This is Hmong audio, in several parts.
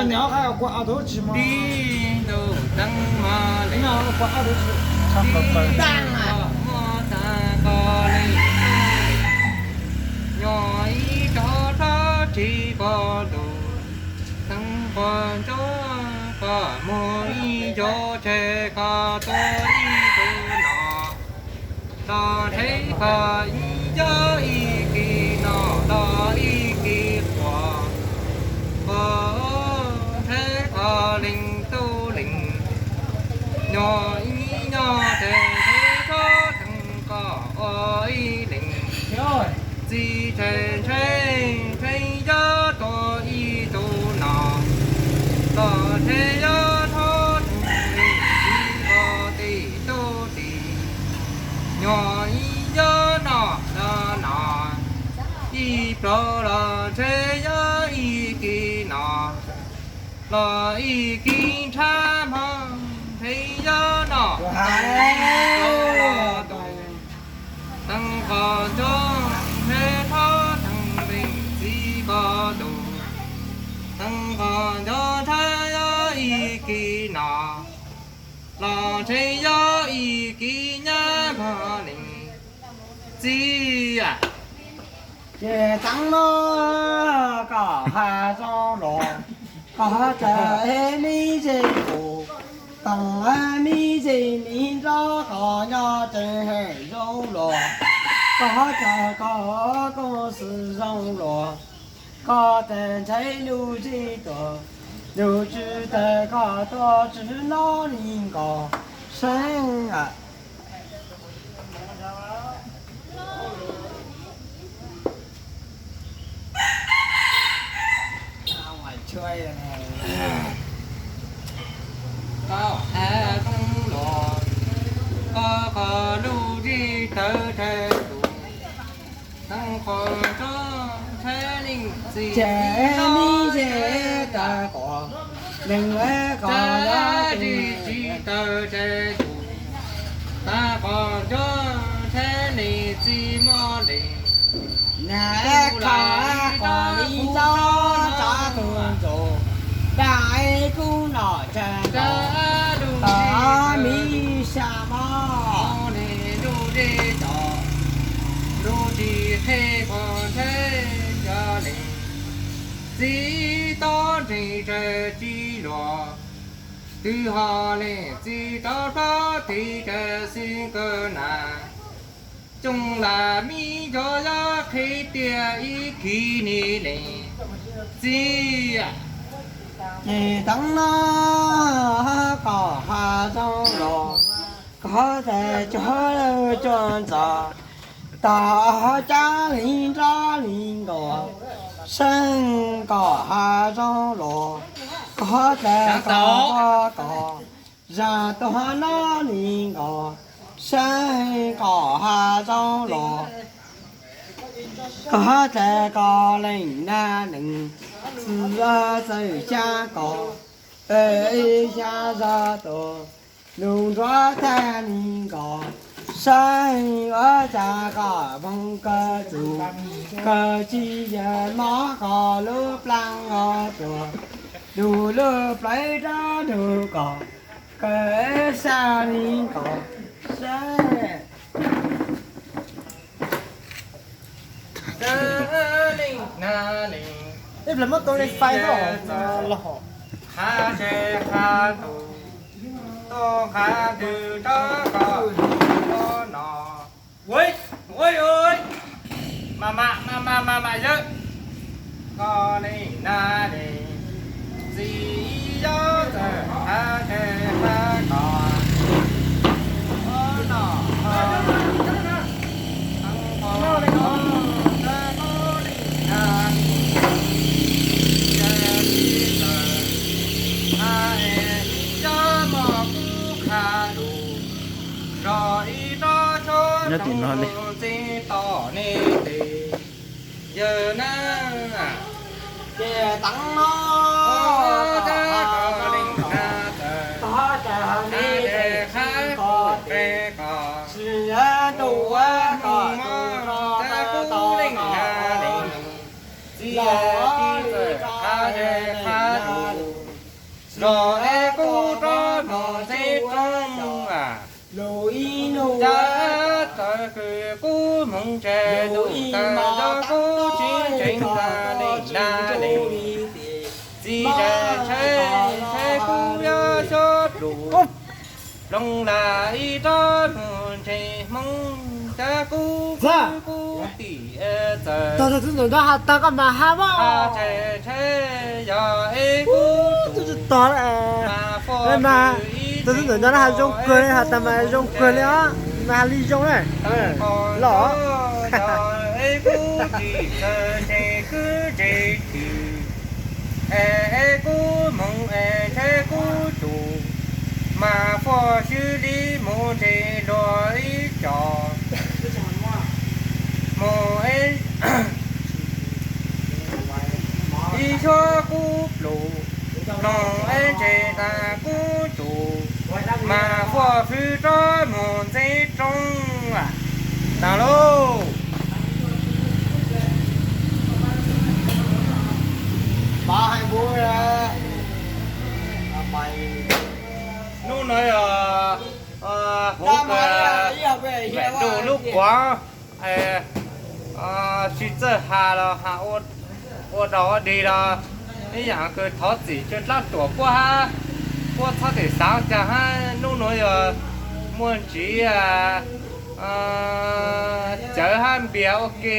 Niam, qhov kua ob tug tsis muaj. Tib ntus teeb mog li, tib ntus muaj tag ko li. Nyob ib tog rov tsis ko lus, teeb ko nco ko muag ib nco tseg ko tua ib tug no. Los ntshe koj ib nco ib kis no los ib kis quas, koj ntshe koj leej tub leej, nyob ib nyob tes ntshe tsob theej koj ua ib leej. Txiv tsev ntshe ntshe yog tua ib tug no, los ntshe yog tsob theej leej txiv koj tes tub tes, nyob ib nco no los no, ib plaub los ntshe yog ib kis no, los ib kis ntshav mog ntshe yog no, ib plaub los tus. Teeb ko nco ntshe tsob theej leej txiv koj tus, teeb ko nco ntshe yog ib kis no, los ntshe yog ib kis nyab mog leej txiv. Ces teeb no koj has zoo los, koj txawm me zej tus, koj me zej me nrog koj nyob tseem zoo los, koj txawm koj koj xwm zoo los, koj txawm ntshai lub zej tuaj, lub tsis tawg koj tuaj tsis noj li nkaus seeb. Koj has zoo los, koj koj lub zej tawg tseg tus, teeb ko nco ntshe leej txiv, tsev me zej tawg quas, leej txiv tsis tawg tseg tus, teeb ko nco ntshe leej txiv mog leej. Nag koj koj ib tsob tsob tus ntsaum, daj ib kub nom tsawg nkaus, koj me xya mog. Lub zej tso, lub tsis qheb ko ntshe cov leej txiv tod ntshe tsawg tsis luag, twb ho leej txiv rov plob tis tsawg xwb kawg na. Coob lam me nco yog qhib tiag ib khib ni leej txiv. Ces teeb no koj has zoo los, koj txawm cuag lawv cuag ntxov, tog cab li nrog li nkaus, seeb koj has zoo los, koj txawm koj koj zaj tuag noj li nkaus, seeb koj has zoo los, koj txawm koj leej nab leej, txiv txawm xyab koj, tes xyab zaj tuag, lub nruab tag li nkaus, seeb ua cas koj poob koj tus, koj tsis yog mob koj lub plaab o tuag, lub lub plawv rov nrug koj, koj xya li nkaus, seeb. Ib pliag muab tua li fais los. Qha tsheb qha tus, tub qha twg rov koj tus no. Ua, ua, ua, maj mam maj mam maj mam yawg. Koj leej nab leej, txiv yog txawm qha tsheb qha tus no. Nyob tim no li. Yawg na, ces teeb no, tog tsis hais li, tsis yog tus ua koj tus rog tau tau leej na, txiv los li qha tsheb qha tus. Ntshe tus tag nrho kuv tsis ntseeg tag li na li. Txiv ntshai ntshai ntshai kuv yuav xyob plum, hloov lam ib rab mus ntshe Hmoob, cas kuv kuv kuv tim txawm. Tog tug tub ntawm no has tag koj mas hab os. Ntshai ntshai yog es kuv tug tog mas, tug tub ntawm no has zoo kawg li, has tag mas zoo kawg li os, mas has li zoo na los. Yog es kuv tim txawm ntshe kuv ntshe tim, es es kuv hmoov es ntshai kuv tus, mas fuab swb li mus ntshe luag ib co. Mus ib xyob kuv plum, noog es ntshe tag kuv tus, mas fuab swb rov mus ntxiv roob a. Tag lauj. Hnub no yog huv, ntuj lub quav, tsis txawj has los ua dog ua dig los ib yam kws thov txim tso dlaab tuam puab hab, puab txhob tem xaav caag hab. Hnub nuav yog muaj ntsis cawv hab npias ua ke,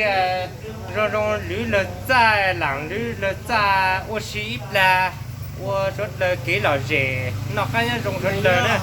zoo zoo lwv lawg txaj, laam lwv lawg txaj ua si ib plag, ua suav dlawg kev lom zem, noj qaab nyob zoo suav dlawg na.